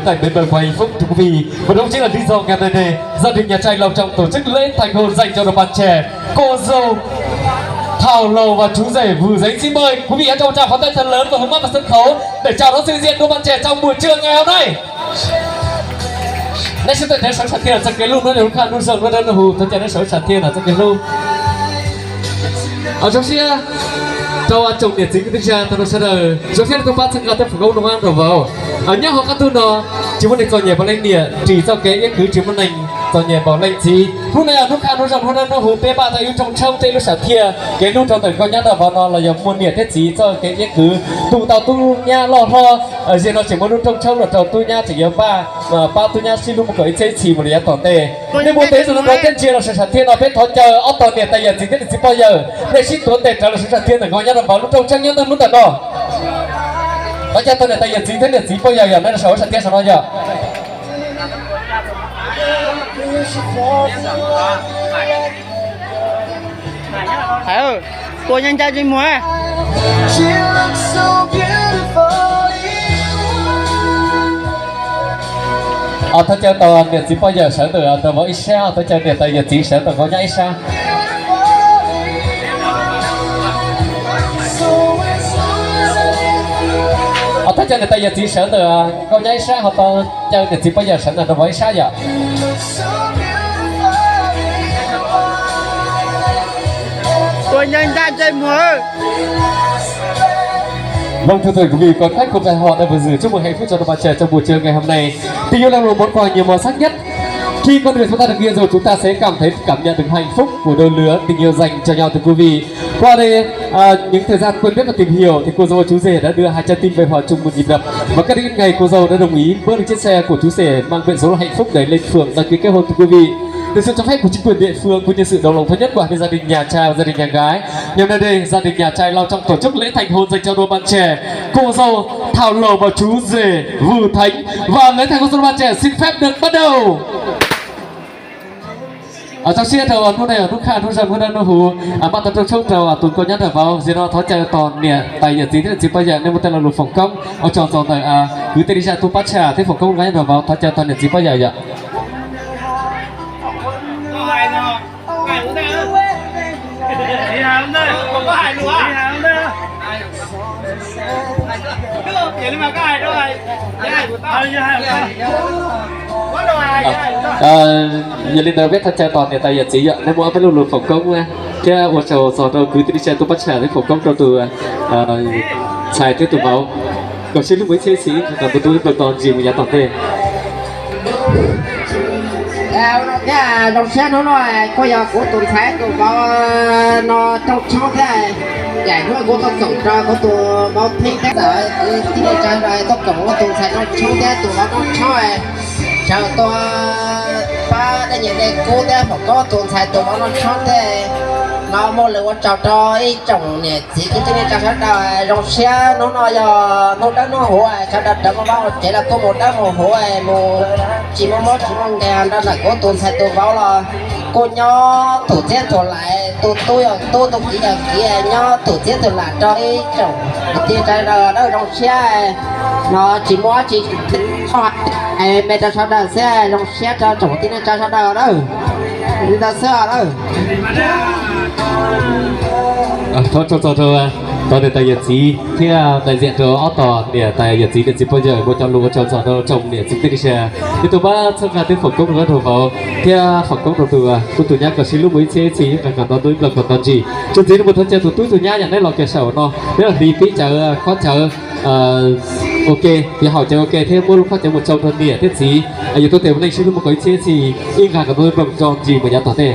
Tặng đến bầu quà hạnh phúc thưa quý vị. Và đúng chính là lý do ngày hôm nay, gia đình nhà trai Lao Trọng tổ chức lễ thành hôn dành cho đôi bạn trẻ, cô dâu Thảo Lầu và chú rể Vư Dánh. Xin mời quý vị hãy cho một tràng pháo tay thật lớn và hướng mắt vào sân khấu để chào đón sự hiện diện của bạn trẻ trong buổi trưa ngày hôm nay. Neb sib tw sawv sam thiaj txoj kev hlub, neb hlub khaj hlub zoo, neb hlub hu, thov caw neb sawv sam thiaj txoj kev hlub. Zoo siab rau tsoom niam txiv kwv tij neej tsa tag nrho sawv daws, zoo siab tuaj pab txhawb nqa tej foom koob noj qab nrog vauv. Nyob hauv qab ntuj no tsis muaj neeg txom nyem npaum leej niam, ris txoj kev iab kwv tsis muaj neeg txom nyem npaum leej txiv. Hnub no yog hnub khaj hnub zoo, hnub noj hnub hu, peb npaj tau ib rooj tshoob thiab ib lub sam thiaj kev hlub rau ntawm nkauj nyab nraug vauv no los yog muaj niam thiab txiv txoj kev iab kwv tu tau tub nyab loj hlob. Zaum no tseem muaj lub rooj tshoob los rau tub nyab tseem yuav npaj pab tub nyab sib hlub mus kom ib txhiab ib txhis mus rau yav tom ntej. Nej muaj tes txog nrho thiab ntsia los sawv sam thiaj no, peb thov caw ob tog niam tais yawm txiv thiab niam txiv pog yawm, nej sib tuav tes rawv los sawv sam thiaj ntawm nkauj nyab nraug vauv lub rooj tshoob nyob ntawm hnub ntawm no. Thov caw tog niam tais yawm txiv thiab niam txiv pog yawm yog nej sawv sam thiaj saum no yog. Tua nyob ncaj ntsej muag. Thov caw tog niam txiv pog yawm sawv ntawm nraug vauv ib sab, thov caw niam tais yawm txiv sawv ntawm nkauj nyab ib sab. Thov caw niam tais yawm txiv sawv ntawm nkauj nyab ib sab, ho thov caw niam txiv pog yawm sawv ntawm nraug vauv ib sab yom. Tua nyob ncaj ntsej muag. Vâng, thưa tất cả quý vị, con khách của ngày họ đã vừa gửi chúc mừng hạnh phúc cho đôi bạn trẻ trong buổi trưa ngày hôm nay. Tình yêu là một món quà nhiều màu sắc nhất. Khi con người chúng ta được yêu rồi, chúng ta sẽ cảm thấy, cảm nhận được hạnh phúc của đôi lứa tình yêu dành cho nhau, thưa quý vị. Qua đây, à, những thời gian quen biết và tìm hiểu thì cô dâu và chú rể đã đưa hai trái tim về hòa chung một nhịp đập. Và cách đây ít ngày cô dâu đã đồng ý bớt đi chiếc xe của chú rể mang biển số là Hạnh Phúc để lên phường đăng ký kết hôn, thưa quý vị. Được sự cho phép của chính quyền địa phương cũng như sự đồng lòng thống nhất của hai bên gia đình nhà trai và gia đình nhà gái, ngày hôm nay đây, gia đình nhà trai Lao Trọng tổ chức lễ thành hôn dành cho đôi bạn trẻ, cô dâu Thảo Lầu và chú rể Vư Thánh. Và lễ thành hôn cho đôi bạn trẻ xin phép được bắt đầu. Tso siab rau hnub no yog hnub khaj hnub zoo, hnub noj hnub hu, npaj tau rooj tshoob rau tus nkauj nyab nraug vauv. Zaum no thov caw tos niam tais yawm txiv thiab niam txiv pog yawm nej muaj tej lo lus foom koob ua tsaug txog ntawm kwv tij neej tsa tuaj pab tsham thiab foom koob nkauj nyab nraug vauv. Thov caw tos niam txiv pog yawm yom. Yog li ntawd peb thov caw tos niam tais yawm txiv yom, nej muaj ob peb lo lus foom koob thiab ua tsaug txog rau kwv tij neej tsa tuaj pab tsham thiab foom koob rau tus ntxhais thiab tus vauv, kom sib hlub mus ib txhiab ib txhis, kom tau tub ib nplog tau ntsis mus yav tom ntej. Thiab zoo siab hnub no kuj yog kuv tus ntxhais tus vauv no rooj tshoob thiab, yaim hnub kuv tuaj koom rau kuv tus vauv Pheej thiab txawm kwv tij neej tsa tuaj koom kuv tus ntxhais rooj tshoob thiab tus vauv rooj tshoob, sawv tuaj pab dej nyiam dej kub thiab foom koob tus ntxhais tus vauv rooj tshoob thiab. No muaj lus ua tsaug rau ib tsoom niam txiv kwv tij neej tsa sawv daws. Zoo siab hnub no yog hnub dawb hnub huv, sawv daws rov mus vaj mus tsev los kuj mus dawb mus huv, mus tsis muaj mob tsis muaj nkeeg rau ntawm kuv tus ntxhais tus vauv los kuj nyob thum txhiab thum laim, tus tub yog tub, tus kiv yog kiv, nyob thum txhiab thum laim rau ib tsoom kwv tij neej tsa sawv daws. Zoo siab no tsis muaj tsis me rau sawv daws xwb, zoo siab rau tsoom kwv tij neej tsa sawv daws lawm. Li ntawd xwb lawm. Thov tsaug txog rau tos niam tais yawm txiv thiab daim ziam rau ob tos niam tais yawm txiv niam txiv pog yawm muaj cov lus ua tsaug txog rau tsoom niam txiv kwv tij neej tsa, ib tug pab txhawb nqa thiab foom koob rau nraug vauv thiab foom koob rau tus kuv tus nyab kom sib hlub mus ib txhiab ib txhis, yeej qee kom tau tub ib nplog kom tau ntsis. Tso ntxiv no mus thov caw tus tub tus nyab yom, neb los kiag saum no, neb los hliv peb cawv khob cawv ua ke, yog haum cawv ua ke thiab muab lub khob cawv mus tsoo rau niam thiab txiv, yus tuaj tes ua neej sib hlub mus kom ib txhiab ib txhis, yeej qee kom tau ib nplog kom tau ntsis mus yav tom ntej.